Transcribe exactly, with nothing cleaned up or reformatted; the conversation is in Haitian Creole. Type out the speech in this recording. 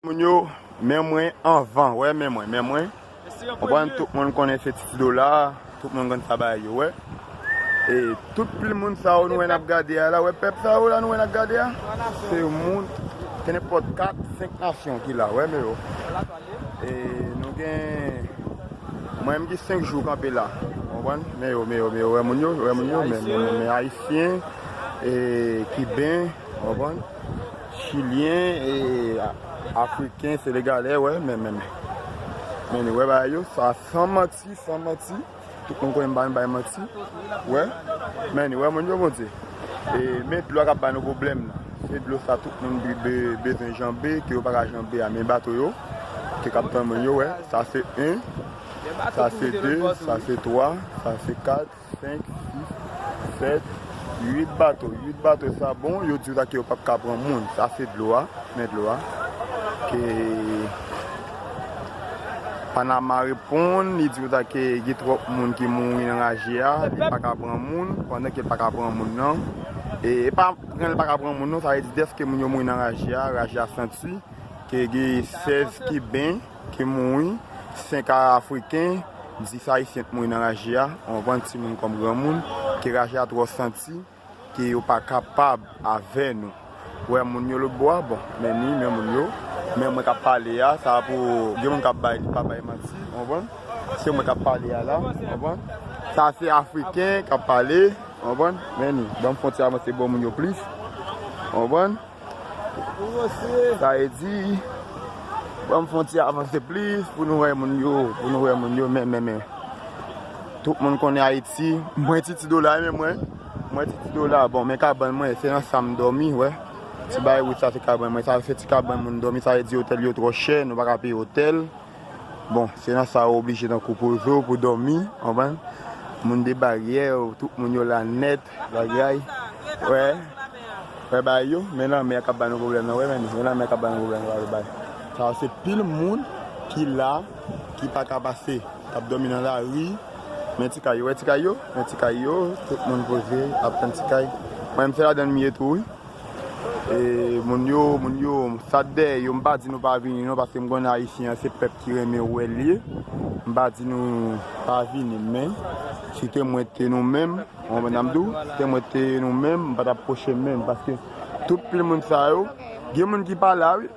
Moun yo, men mwen anvan, wè, men mwen, men mwen. Konprann, tout moun konnen se Titi Dola, tout moun konn sa bagay yo, wè. E tout pil moun sa yo nou wè n ap gade a la, wè, pèp sa yo la nou wè n ap gade a, se moun, se nenpòt kat, senk nasyon ki la, wè, men yo. E nou gen, mwen, m gen senk jou kanpe la, konprann, men yo, men yo, men yo, wè moun yo, wè moun yo, men, men, men, men ayisyen, e kiben, konprann, chilyen, e a- afriken, senegalè, wè, men, men, men, men, wè bagay yo, sa san manti, san manti. Tout moun konnen m pa bay manti. Wè. Men, wè, moun yo, Bondye. E, men dlo a k ap ba nou pwoblèm nan. Se dlo sa tout moun be- be- bezwen janbe, ke yo pa ka janbe a. Men bato yo, ke k ap tann moun yo, wè. Sa se en, sa se de, sa se twa, sa se kat, senk, sis, sèt, uit bato. Uit bato sa bon, yo di w sa ke yo p ap ka pran moun. Sa se dlo a, men dlo a. Ke Panama reponn, li di w sa ke gen twòp moun ki mouri nan raje a, li pa ka pran moun, pandan ke l pa ka pran moun nan. E, e pa, kan l pa ka pran moun nan, sa vle di dèske moun yo mouri nan raje a, raje a santi, ke gen sèz kiben ki mouri, senk afriken, dis ayisyen t mouri nan raje a, w konprann, timoun kòm granmoun, ke raje a twò santi, ke yo pa kapab avè nou. Wè moun yo lòtbò a, bon, men ni, men moun yo, men mwen k ap pale a, sa pou, gen moun k ap bay, li pa bay manti, w konprann? Se mwen k ap pale a la, w konprann? Sa se afriken k ap pale, w konprann? Men ni, ban m fè yon ti avanse bò moun yo plis, w konprann? Sa vle di, ban m fè yon ti avanse plis pou nou wè moun yo, pou nou wè moun yo, men, men, men. Tout moun konnen Ayiti. Mwen Titi Dola, men mwen. Mwen Titi Dola. Bon, men kabann mwen, se nan sa m dòmi, wè. Ti bay wout sa, se kabann mwen. Sa, se ti kabann moun dòmi, sa vle di otèl yo twò chè, nou pa ka peye otèl. Bon, se nan sa ou oblije tankou poze w pou dòmi, w konprann? Moun de baryè, tout moun yo la nèt, bagay. Wè. Wè bay yo, men lanmè k ap ba nou pwoblèm nan, wè, men, men lanmè k ap ba nou pwoblèm nan, wè, bay. Sa se pil moun ki la, ki pa ka pase, k ap dòmi nan lari, men ti kay yo, wè ti kay yo, men ti kay yo, tout moun poze, ap tann ti kay. Mwen menm se ladan m ye tou, wi. E, moun yo, moun yo, sa t dèyè yo, m pa di nou pa vini non, paske m konnen Ayisyen an se pèp ki renmen wè l ye. M pa di nou pa vini, men si te mwen te nou menm, w konprann sa m di w, si te mwen te nou menm, m pa t ap pwoche menm, paske tout pil moun sa yo, gen moun ki pa la, wi.